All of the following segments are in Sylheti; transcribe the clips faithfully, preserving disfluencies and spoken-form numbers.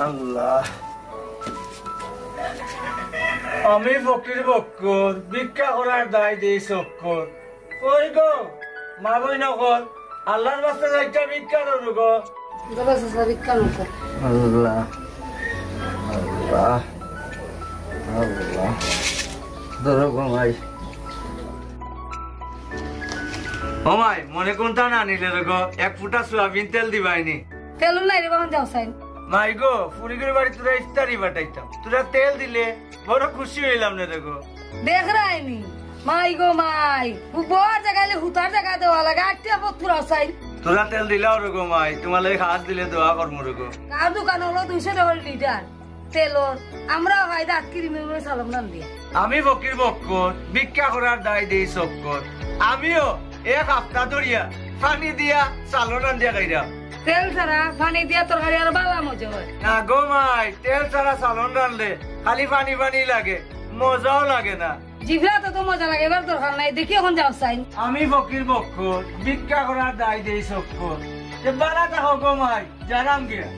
আল্লাহ, আমি ফকির বক্কর, ভিক্ষা করার দায় দেই চক্কর। কই গো, মা বইন অকল, আল্লাহর ওয়াস্তে যাইতা ভিক্ষা করো গো। বাবা চাচা ভিক্ষা করো। আল্লাহ, আল্লাহ, আল্লাহ। ধরো গো মাই। ও মাই, মনে কুনতা না নিলে রে গো, এক ফুটা সোয়াবিন তেল দিবায়নি। তেল নাই রে বাবা, যাও চাইন। মাই গো, ফুরিগুর বাড়ি তোরা ইফতারি পাঠাইতাম, তোরা তেল দিলে বড় খুশি অইলাম নে রে গো। দেখরায়নি, মাই গো মাই, বওয়ার জাগাইলে হুতার জাগা দেওয়া লাগে, আটটি আপদ পুরা চাইন। তোরা তেল দিলাও রে গো মাই, তোমার লাগি খাস দিলে দোয়া করমু রে গো। তার দোকান অইলো দুইশো টাকার লিটার তেলর, আমরাও খাই দাঁত কিরি মেমে সালন রান্দিয়া। আমি ফকির বক্কর, ভিক্ষা করার দায় দেই চক্কর। আমিও এক হাপ্তা ধরিয়া পানি দিয়া সালন রান্দিয়া খাইরাম। তেল ছাড়া পানি দিয়া তরকারি আরো বালা মজা অয়। না গো মাই, তেল ছাড়া সালন রানলে খালি পানি পানি লাগে, মজাও লাগে না। জিভে তো, তো মজা লাগে, এবার দরকার নাই, দেখি অখন যাও চাইন। আমি ফকির বক্কর, ভিক্ষা করার দায় দেই চক্কর। তে বালা থাকো গো মাই, যাইরাম গিয়া।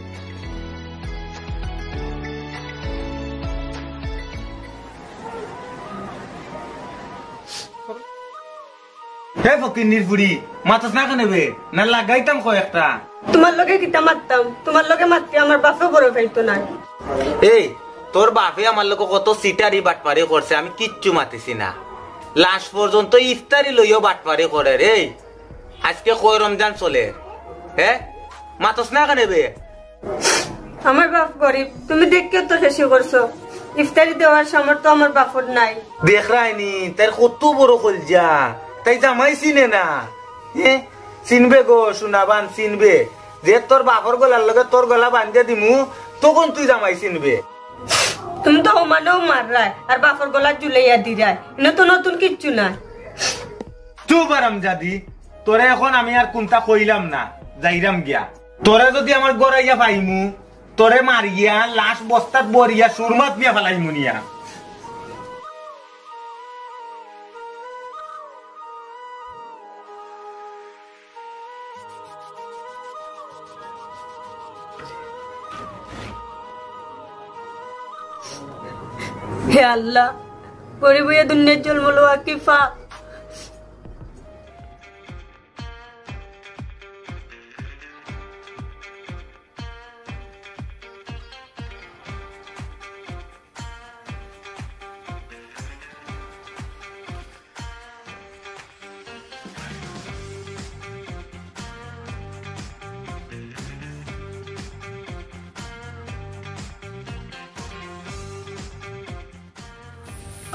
হে ফকিন্নির ফুড়ি, মাতস না কেনে বে? না লাগাইতাম কয়েকটা। তোমার লগে কিতা মাততাম? তোমার লগে মাততে আমার বাপেও বড় পাইতো নায়। এই, তোর বাপে আমার লগে কত চিটারি বাটপারি করছে, আমি কিচ্ছু মাতিছি না। লাশ পর্যন্ত ইফতারি লইয়াও বাটপারি করের। এই, আজকে কয় রমজান চলের? হে, মাতস না কেনে বে? আমার বাপ গরিব, তুমি দেখিও তো শেষই করছো। ইফতারি দেওয়ার সামর্থ্য আমার বাপর নাই। দেখরায়নি, তাইর কত বড় কলজা, তাই জামাই চিনে না। হে, চিনবে গো, সোনাবান চিনবে। যে তোর বাপর গলার লগে তোর গলা বান্ধিয়া দিমু, তখন তুই জামাই চিনবে। তুমি তো হমানেও মাররায়, আর বাপর গলাত ঝুলাইয়া দিরায়। ইনো তো নতুন কিচ্ছু নায়। চুপ আরামজাদি, তোরে অখন আমি আর কুনতা কইলাম না, যাইরাম গিয়া। তোরে যুদি আমার ঘরো আইয়া পাইমু, তোরে মারিয়া লাশ বস্তাত ভরিয়া সুরমাত নিয়া ফালাইমু নিয়া। হে আল্লাহ, গরিব অইয়া দুনিয়াত জন্ম লওয়া কি পাপ?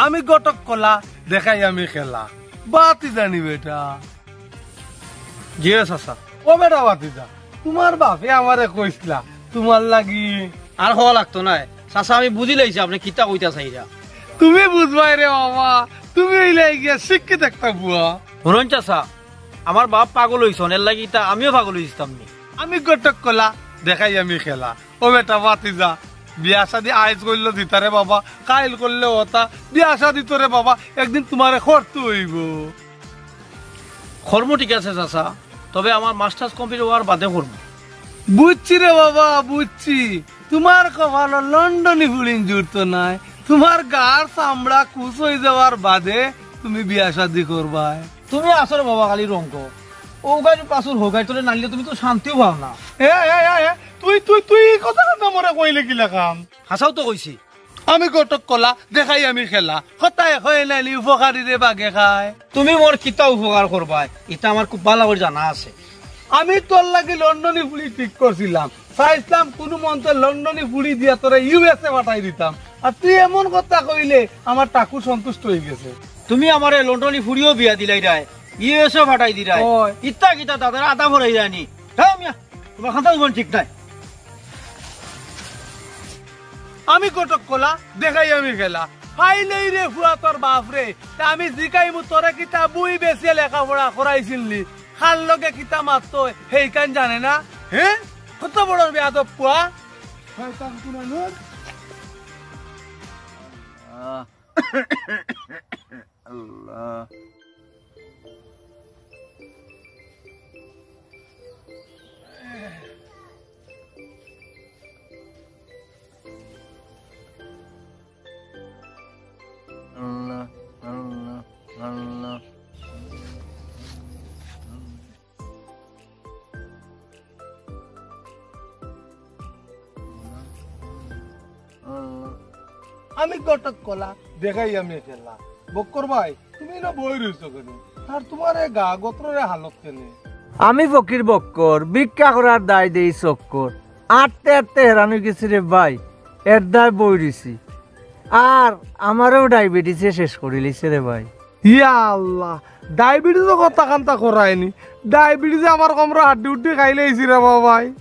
আমি ঘটক কলা, দেখাই আমি খেলা। বাতি জানি বেটা। জি চাচা। ও বেটা বাতি যা, তুমার বাপে আমারে কইছলা, তুমার লাগি। আর কওয়া লাগতো নায় চাচা, আমি বুঝিলাইছি আপনে কিতা কইতা চাইরা। তুমি বুঝবায় রে বাবা, তুমি অইলায় গিয়া শিক্ষিত একটা বুয়া। হুনইন চাচা, আমার বাপ পাগল অইছইন, এরলাগি ইতা আমিও পাগল অইযিতাম নি। আমি ঘটক কলা, দেখাই আমি খেলা। ও বেটা বাতি যা, বিয়া শাদি আইজ করলে দিতারে বাবা, কাইল করলে ওতা, বিয়া শাদি তোরে বাবা, একদিন তুমারে করতে অইবো। করমু ঠিক আছে চাচা, তবে আমার masters complete অওয়ার বাদে করমু। বুঝছি রে বাবা, বুঝছি। তুমার কপালো লন্ডনি ফুড়িন জুটতো নায়। তুমার গার চামড়া কুচ অই যাওয়ার বাদে তুমি বিয়া শাদি করবায়। তুমি আছো রে বাবা খালি রঙ্গ। অউ গাড়ি পাছুর হউ গাড়ি তোরে নাইলে তুমি তো শান্তিও পাও না। এ, এ, এ, এ, তুই, তুই, তুই ই কথা কান্দা মরে কইলে কিলাখান? হাছাউ তো কইছি। আমি ঘটক কলা, দেখাই আমি খেলা। কথায় কয় নায়নি, উপকারীরে বাঘে খায়। তুমি মোর কিতা উপকার করবায়, ইতা আমার খুব ভালা করি জানা আছে। আমি তোর লাগি লন্ডনি ফুড়ি ঠিক করছিলাম। চাইছিলাম কুনু মন্তে লন্ডনি ফুড়ি দিয়া তোরে ইউএসএ পাঠাই দিতাম। আর তুই এমন কথা কইলে আমার ঠাকুর সন্তুষ্ট অই গেছে। তুমি আমারে লন্ডনি ফুড়িও বিয়া দিলাইরায়, ইউএসএ পাঠাই দিরায়। অয়। ইতা কিতা দাদার আদা ভরাই যায়নি। হ্যাঁ মিয়া, তুমার খাতা উবান ঠিক নাই। আমি ঘটক কলা, দেখাই আমি খেলা। হাইলেই রে ফুয়া তোর বাফরে, তে আমি জিকাইমু তোরে কিতা বই বেচিয়া লেখাপড়া করাইছিলনি? কার লগে কিতা মাততো, হেইখান জানে না? হে? কত বড় বেয়াদব ফুয়া। শয়তান কুনানোর। আহ। আল্লাহ। আমি ঘটক কলা, দেখাই আমি খেলা। বক্কর ভাই, তুমি না বই রইছো কেনে? আর তুমার এ গা গতরর এ হালত কেনে? আমি ফকির বক্কর, ভিক্ষা করার দায় দেই চক্কর। আটতে আটতে হেরান অই গেছি রে ভাই, এর দায় বই রইছি। আর আমারেও ডায়াবেটিসে শেষ করিলিছে রে ভাই। ইয়া আল্লাহ, ডায়াবেটিসর কথা কান্তা করায়নি। ডায়াবেটিসে আমার কমরর হাড্ডি উড্ডি খাইলাইছি রে বাবাই।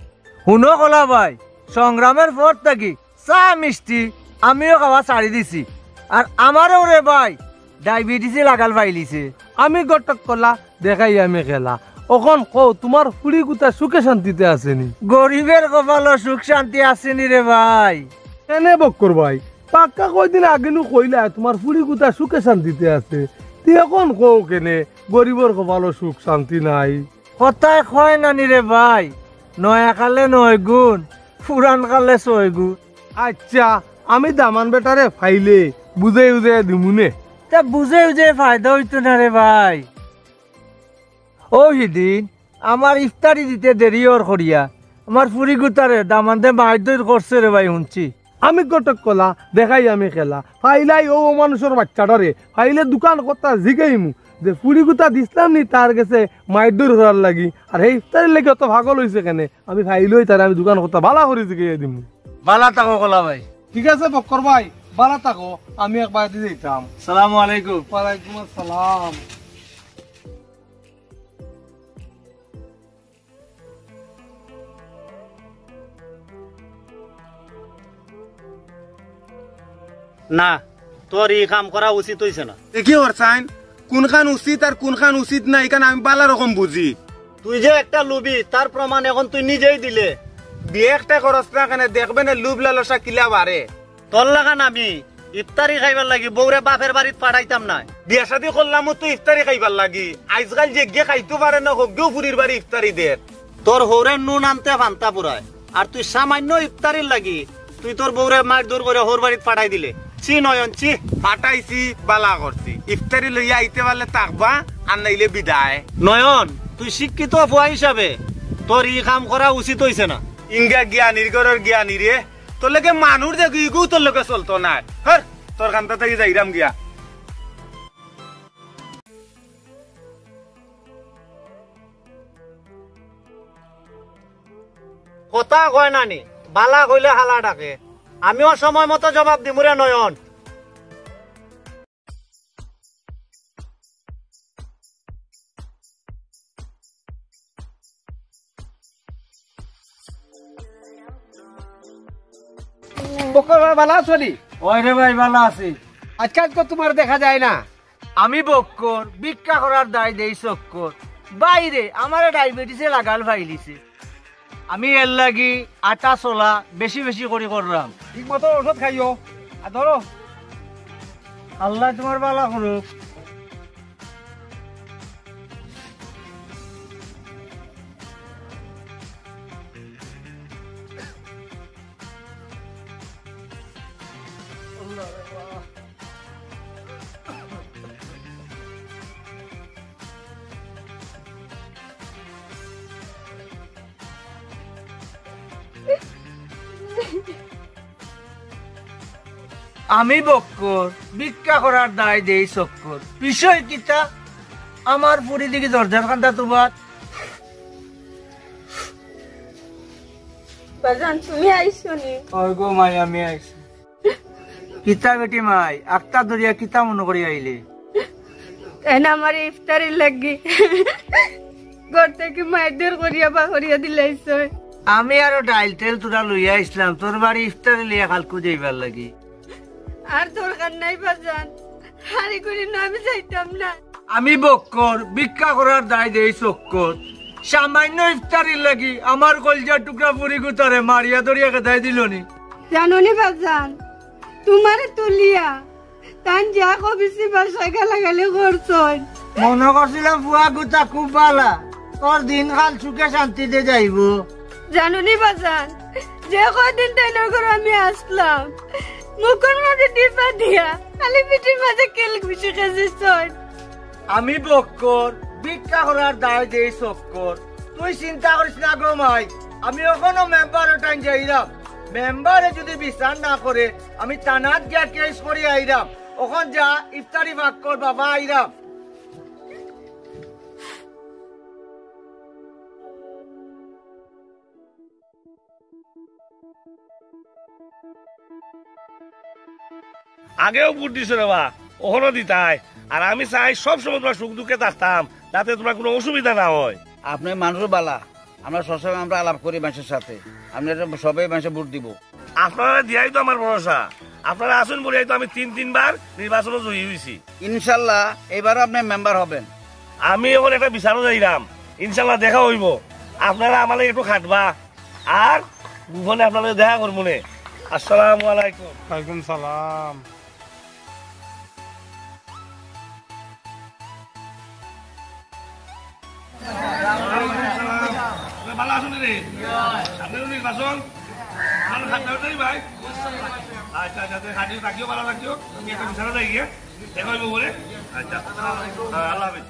হুনো কলা ভাই, সংগ্রামর পর থাকি চা মিষ্টি আমিও খাওয়া ছাড়ি দিছি। আর আমারেও রে ভাই, ডায়াবেটিসে লাগাল পাইলিছে। আমি ঘটক কলা, দেখাই আমি খেলা। অখন কও, তুমার ফুড়ি গুতা সুখে শান্তিতে আছেনি? গরিবর কপালো সুখ শান্তি আছেনি রে ভাই। এনে বক্কর ভাই, পাক্কা কয়দিন আগে নু কইলা তুমার ফুড়ি গুতা সুখে শান্তিতে আছে। তে অখন কও কেনে গরিবর কপালো সুখ শান্তি নাই? কথায় কয় নানি রে ভাই, নয়া কালে নয় গুণ, পুরান কালে ছয় গুণ। আইচ্ছা, আমি দামান বেটারে পাইলে বুঝাই উজাই দিমুনে। তে বুঝাই উজাই ফায়দা অইতো না রে ভাই। অউ হিদিন আমার ইফতারি দিতে দেরি অর করিয়া আমার ফুড়ি গুতারে দামান্দে মাইর-দইর করছে রে ভাই, হুনছি। আমি ঘটক কলা, দেখাই আমি খেলা। পাইলাই অউ অমানুষর বাইচ্চাটারে, পাইলে দুকান কথা জিগাইমু যে ফুড়ি গুতা দিছলাম নি তার গেছে মাইর-দইর করার লাগি, আর হে ইফতারির লাগি অত পাগল অইছে কেনে? আমি পাইলাই তারে, আমি দুকান কথা ভালা করি জিগাইয়া দিমু। ভালা থাকো কলা ভাই। ঠিক আছে বক্কর ভাই, ভালা থাকো, আমি এক বাড়িত যাইতাম। সালামু আলাইকুম। ওয়ালাইকুম আসসালাম। না, তোর ই কাম করা উচিত অইছে না। এ কি করছাইন? কুনখান উচিত আর কুনখান উচিত না, ইখান আমি ভালা রকম বুঝি। তুই যে একটা লুবি, তার প্রমাণ অখন তুই নিজেই দিলে। বিয়া একটা করস না কেনে, দেখবে নে লুব লালসা কিলা বাড়ে। তোর লাখান আমি ইফতারি খাইবার লাগি বউরে বাপের বাড়িত পাঠাইতাম নায়। বিয়া শাদি করলাম তো ইফতারি খাইবার লাগি। আইজকাইল যেগিয়ে খাইতো পারে না, হগিও ফুড়ির বাড়ি ইফতারি দের। তোর হউরে নুন আনতে ফান্তা ফুরায়, আর তুই সামাইন্য ইফতারির লাগি তুই তোর বউরে মাইর-দইর করি হউর বাড়িত পাঠাই দিলে। ছি নয়ন, ছি। পাঠাইছি, ভালা করছি। ইফতারি লইয়া আইতে পারলে থাকবা, আর নাইলে বিদায়। নয়ন, তুই শিক্ষিত ফুয়া হিসাবে তোর ই কাম করা উচিত অইছে না। ইঙ্গা জ্ঞানীর ঘরর জ্ঞানী রে, তোর লগে মানুষ দেখি, ইগু তোর লগে চলতো নায়। হর, তোর কান্তা থাকি যাইরাম গিয়া। কথা কয় নানি, ভালা কইলে হালা ডাকে। আমিও সময় মতো জবাব দিমুরে নয়ন। বক্কর ভাই, ভালা আছো নি? ওই রে ভাই, ভালা আছি। আজকাল তো তুমার দেখা যায় না। আমি বক্কর, ভিক্ষা করার দায় দেই চক্কর। বাইরে আমারে ডায়াবেটিসে লাগাল পাইলিছে। আমি এর লাগি আটা চলা বেশি বেশি করি কররাম। ঠিক মতো ঔষধ খাইও। আর ধরো। আল্লায় তুমার ভালা করুক। আমি বক্কর, ভিক্ষা করার দায় দেই চক্কর। বিষয় কিতা? আমার ফুড়ি দেখি দরজার কান্দাত তুমার। বাজান, তুমি আইছো নি? ওই গো মাই, আমি আইছি। কিতা বেটি মাই, আখতা ধরিয়া কিতা মনো করি আইলে? তাইন আমারে ইফতারির লাগি ঘর থাকি মাইর-দইর করিয়া বার করিয়া দিলাইছইন। আমি আরো ডাইল-টাইল থুড়া লইয়া আইছলাম, তোর বাড়ি ইফতারি লইয়া কালকু যাইবার লাগি। আর দরকার নাই বাজান, হারি করি না আমি যাইতাম না। আমি বক্কর, ভিক্ষা করার দায় দেই চক্কর। সামাইন্য ইফতারির লাগি আমার কইলজার টুকরা ফুড়ি গুতারে মারিয়া ধরিয়া খেদাই দিলো নি। জানো নি বাজান, তুমারে তুলিয়া তাইন যা কবিছি ভাষায় গালাগালি করছইন। মনো করছিলাম ফুয়া গুতা খুব ভালা, তোর দিনকাল সুখে শান্তিতে যাইবো। জানো নি বাজান, যে কয়দিন তাইনর ঘরো আমি আছলাম, মুখর মাঝে টিপা দিয়া খালি পিঠির মাঝে কিলঘুষি খেছিছইন। আমি বক্কর, ভিক্ষা করার দায় দেই চক্কর। তুই চিন্তা করিস না গো মাই, আমি অখনো মেম্বারর টাইন যাইরাম। মেম্বারে যদি বিচার না করে, আমি থানাত গিয়া কেস করি আইরাম। অখন যা, ইফতারি ভাগ কর বাবা, আইরাম। আগেও ভোট দিছো রে বা, অখনো দিতায়। আর আমি চাই সব সময় তুমার সুখ দুঃখে থাকতাম, যাতে তুমার কুনু অসুবিধা না অয়। আপনে মানুষ বালা, আমরা সবসময় আমরা আলাপ করি মানষর সাথে, আপনে সবে মানষে ভোট দিবো। আপনারারে দিয়াই তো আমার ভরসা, আপনারা আছইন বলিয়াই তো আমি তিন তিনবার নির্বাচনো জয়ী অইছি। ইনশাল্লাহ, এইবারও আপনে মেম্বার হবেন। আমি অখন একটা বিচারো যাইরাম, ইনশাল্লাহ দেখা অইবো। আপনারা আমার লগে একটু খাটবা, আর গোপনে আপনার লগে দেখা করমুনে। আসসালামু আলাইকুম। ওয়ালাইকুম সালাম। ভালা আছইন রে? আপনার নির্বাচন? আমার খাটতে হবে ভাই। আচ্ছা, আচ্ছা, আচ্ছা, খাটিও, থাকিও, ভালা থাকিও। আমি একটা বিচারো যাই গিয়া। দেখা অইবো বলে। আচ্ছা। হ্যাঁ, আল্লাহ হাফেজ।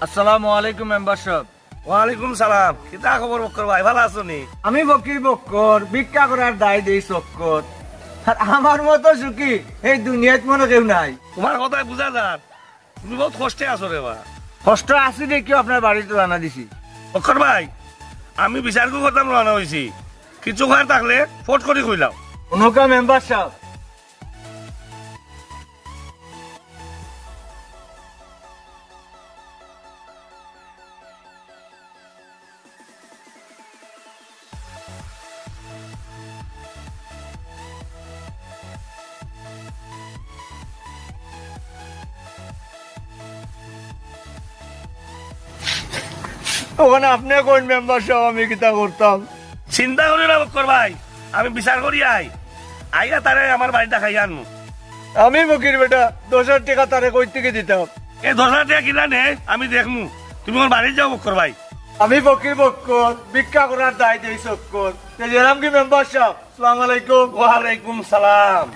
আসসালামু আলাইকুম মেম্বার সাব। ওয়ালাইকুম সালাম। কিতা খবর বক্কর ভাই, ভালা আছো নি? আমি ফকির বক্কর, ভিক্ষা করার দায় দেই চক্কর। আর আমার মতো সুখী এই দুনিয়াত মনো কেউ নাই। তুমার কথায় বুঝা যার, তুমি বউত কষ্টে আছো রে বা। কষ্ট আছি দেখিও আপনার বাড়িত রওয়ানা দিছি। বক্কর ভাই, আমি বিচারকু করতাম রওয়ানা অইছি, কিছু কওয়ার থাকলে ফট করি কইলাও। হুনউক্কা মেম্বার সাব। অখন আপনে কইন মেম্বার সাব, আমি কিতা করতাম? চিন্তা করিও না বক্কর ভাই, আমি বিচার করি আই, আইয়া তারে আমার বাড়িত ডাকাইয়া আনমু। আমি ফকির বেটা, দশ হাজার টেকা তারে কই থাকি দিতাম? এই দশ হাজার টেকা কিলা নে, আমি দেখমু। তুমি অখন বাড়িত যাও বক্কর ভাই। আমি ফকির বক্কর, ভিক্ষা করার দায় দেই চক্কর। তে গেলাম কি মেম্বার সাব? আসসালামু আলাইকুম। ওয়ালাইকুম সালাম।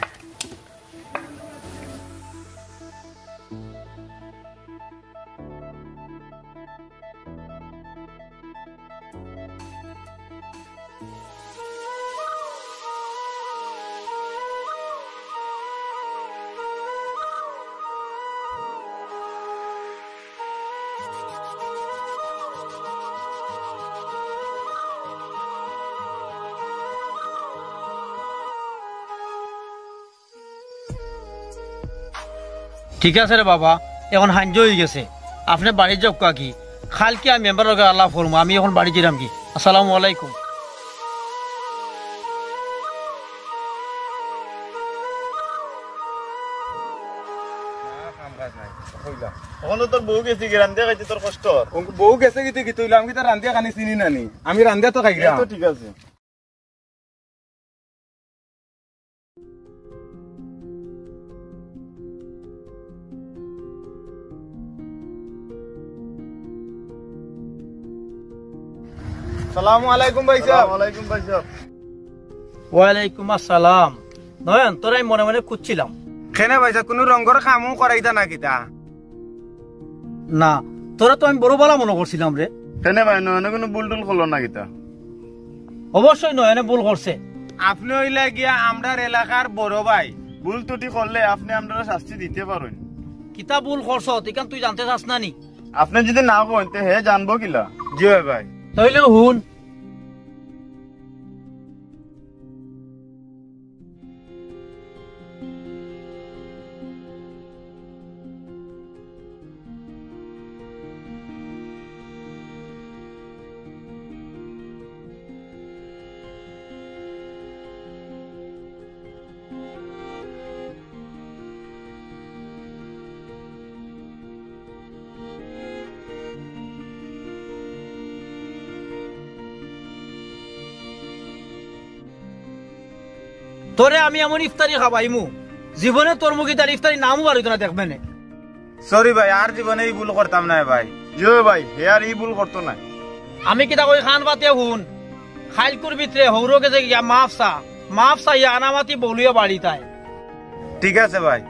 ঠিক আছে রে বাবা, অখন হাইঞ্জ অইগেছে, আপনে বাড়িত যাউক্কা কি, কাইলকে আমি মেম্বারর লগে আলাপ করমু, আমি অখন বাড়িত যাইরাম কি। আসসালামু আলাইকুম। অখন তো তোর বউ গেছে কি, রান্ধিয়া খাইতে তোর কষ্ট অর। বউ গেছে কি, তুই কি তুইলাম কি, তার রান্ধিয়া খানি চিনি না নি, আমি রান্ধিয়া তো খাইরাম। এই তো ঠিক আছে। সালামু আলাইকুম ভাইসাব। ওয়ালাইকুম ভাইসাব। ওয়ালাইকুম আসসালাম। নয়ন, তোরে আমি মনে মনে খুঁজছিলাম। কেনে ভাইসাব, কুনু রঙ্গর কামও করাইতা না কিতা? না, তোরে তো আমি বড় ভালা মনো করছিলাম রে। কেনে ভাই, নয়নে কুনু ভুল টুল করলো না কিতা? অবশ্যই নয়নে ভুল করছে। আপনে অইলা গিয়া আমরার এলাকার বড় ভাই, ভুল ত্রুটি করলে আপনে আমরারে শাস্তি দিতে পারইন। কিতা ভুল করছস, ইখান তুই জানতে চাস না নি? আপনে যুদি না কইন, তে হে জানবো কিলা? জি অয় ভাই। তাইলে হুন। তোরে আমি এমন ইফতারি খাবাইমু, জীবনে তোর মুখে তার ইফতারি নামও বারইতো না, দেখবে নে। Sorry ভাই, আর জীবনে ই ভুল করতাম নায় ভাই। জি অয় ভাই, হে আর ই ভুল করতো নায়। আমি কিতা কই, কান পাতিয়া হুন। খাইলকুর ভিতরে হৌরকে যে গিয়া মাফ চা, মাফ চাইয়া আনামাতি বলিও বাড়ি তাই। ঠিক আছে ভাই।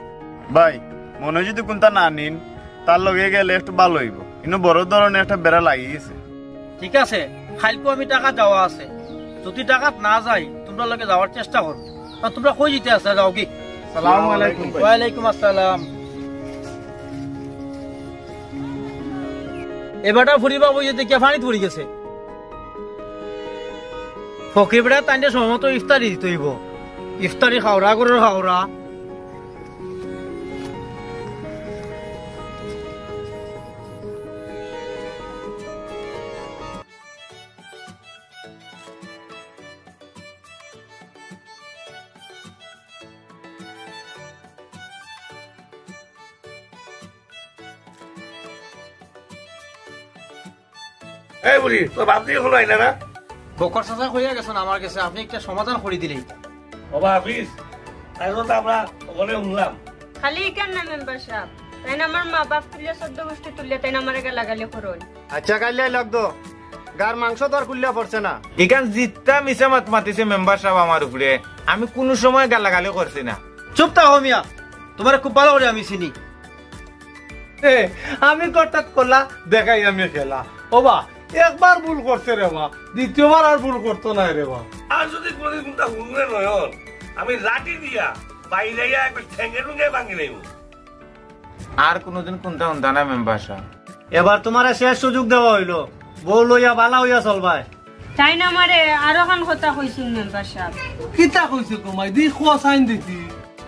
ভাই, মনে যদি কুনতা না নিন, তার লগে গেলে একটু ভালো হইব। কিন্তু বড় ধরনের একটা বেড়া লাগিয়ে গেছে। ঠিক আছে, খাইলকু আমি টাকা দেওয়া আছে, যদি টাকাত না যাই, তোমরা লগে যাওয়ার চেষ্টা করো। আর তোমরা কই যেতে আছে, যাও কি? সালামু আলাইকুম। ওয়ালাইকুম আসসালাম। এবারটা ফুরিবা বই দেখিয়া পানিত পড়ি গেছে। ফকির বেটা তাইলে সময় মতো ইফতারি দিতে হইব। ইফতারি খাওরা, গরুর খাওরা। এই বুড়ি, তোর বাপ দিয়ে এখনো আইলা না? বকর চাচা কইয়া গেছেন আমার কাছে, আপনি একটা সমাধান করে দিলেই। বাবা হাফিজ, তাই তো আমরা ওখানে শুনলাম। খালি ইখান না মেম্বার সাহেব, তাই না আমার মা বাপ তুলিয়া চোদ্দ গোষ্ঠী তুলিয়া তাই না আমারে গালাগালি করইন। আচ্ছা, গাইল্লাই লাগতো, গার মাংস তো আর খুলিয়া পড়ছে না। ইখান জিত্তা মিছা মাত মাতিছে মেম্বার সাহেব আমার উপরে, আমি কোনো সময় গালাগালি করছি না। চুপ থাকো মিয়া, তোমারে খুব ভালো করে আমি চিনি। এ, আমি হঠাৎ করলা, দেখাই আমি খেলা। ও বা, একবার ভুল করছে রে বা, দ্বিতীয়বার আর ভুল করতো না রে বা। আর যদি কোনোদিন কুনতা হুনলে নয়ন, আমি লাঠি দিয়া বাইরে এক ঠেঙ্গে টুঙ্গে ভাঙি নেব। আর কোনোদিন কুনতা হুনতা না মেম্বার সাহেব। এবার তোমারে শেষ সুযোগ দেওয়া হইলো, বউ লইয়া বালা হইয়া চলবায়। তাইন আমারে আরো খান কথা কইছইন মেম্বার সাহেব। কিতা কইছে কমাই দি খোয়া সাইন দিতি।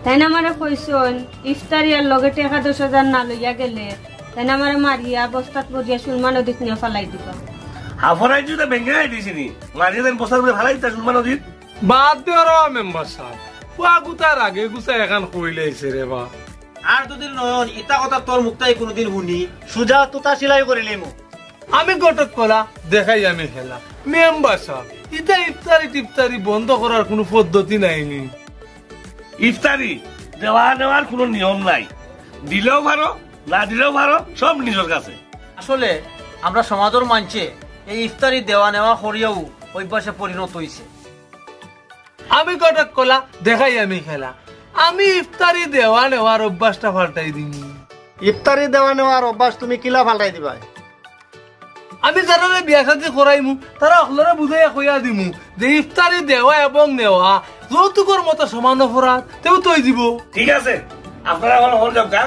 তাইন আমারে কইছইন, ইফতারি আর লগে টেকা দশ হাজার না লইয়া গেলে, তাইন আমারে মারিয়া বস্তাত ভরিয়া সুরমা নদীত নিয়া ফালাই দিবা। হাফরাই জুতা ভেঙে দিছিনি, মারিয়া দেন বস্তার উপরে ফালাই দিতা সুরমা নদীত। বাদ দে রে মেম্বার সাহেব, পুয়া গুতার আগে গুছা এখান কইলে আইছে রে বা। আর দুদিন নয়ন, ইতা কথা তোর মুখটাই কোনোদিন হুনি। সুজা তুতা সিলাই করিলিমু। আমি ঘটক কলা, দেখাই আমি খেলা। মেম্বার সাহেব, ইতা ইফতারি টিফতারি বন্ধ করার কোনো পদ্ধতি নাইনি। ইফতারি দেওয়া নেওয়ার কোনো নিয়ম নাই, দিলেও পারো, না দিলেও পারো, সব নিজের কাছে। আসলে আমরা সমাজের মানছে এই ইফতারি দেওয়া নেওয়া করিয়াও অভ্যাসে পরিণত হইছে। আমি ঘটক কলা, দেখাই আমি খেলা। আমি ইফতারি দেওয়া নেওয়ার অভ্যাসটা পাল্টাই দিমু। ইফতারি দেওয়া নেওয়ার অভ্যাস তুমি কিলা পাল্টাই দিবায়? আমি যারারে বিয়া শাদী করাইমু, তারা অকলরে বুঝাইয়া কইয়া দিমু যে ইফতারি দেওয়া এবং নেওয়া যৌতুকর মতো সমান অপরাধ, তেউ তই দিব। ঠিক আছে, আপনারা এখন হল যাও গা।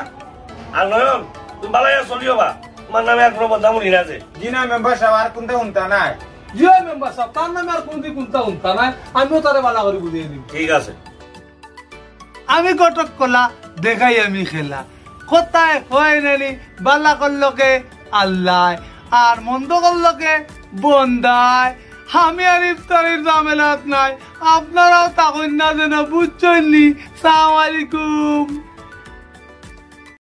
আর নয়ন, তুমি বালাইয়া চলিও বা, তোমার নামে আর কোনো বদনাম উঠি না যে। জি না মেম্বার সাহেব, আর কোনটা হুনতা নাই। জি অয় মেম্বার সাহেব, তার নামে আর কোনদিন কুনতা হুনতা নাই, আমিও তারে বালা করি বুঝিয়ে দিব। ঠিক আছে। আমি ঘটক কলা, দেখাই আমি খেলা। কথায় কয় নানি, বালা করলো কে আল্লায়, আর মন্দ করলো কে বন্দায়। আমি আর ইফতারির ঝামেলাত নাই, আপনারাও থাকইন না যেন, বুঝছইন নি? সালাম আলাইকুম।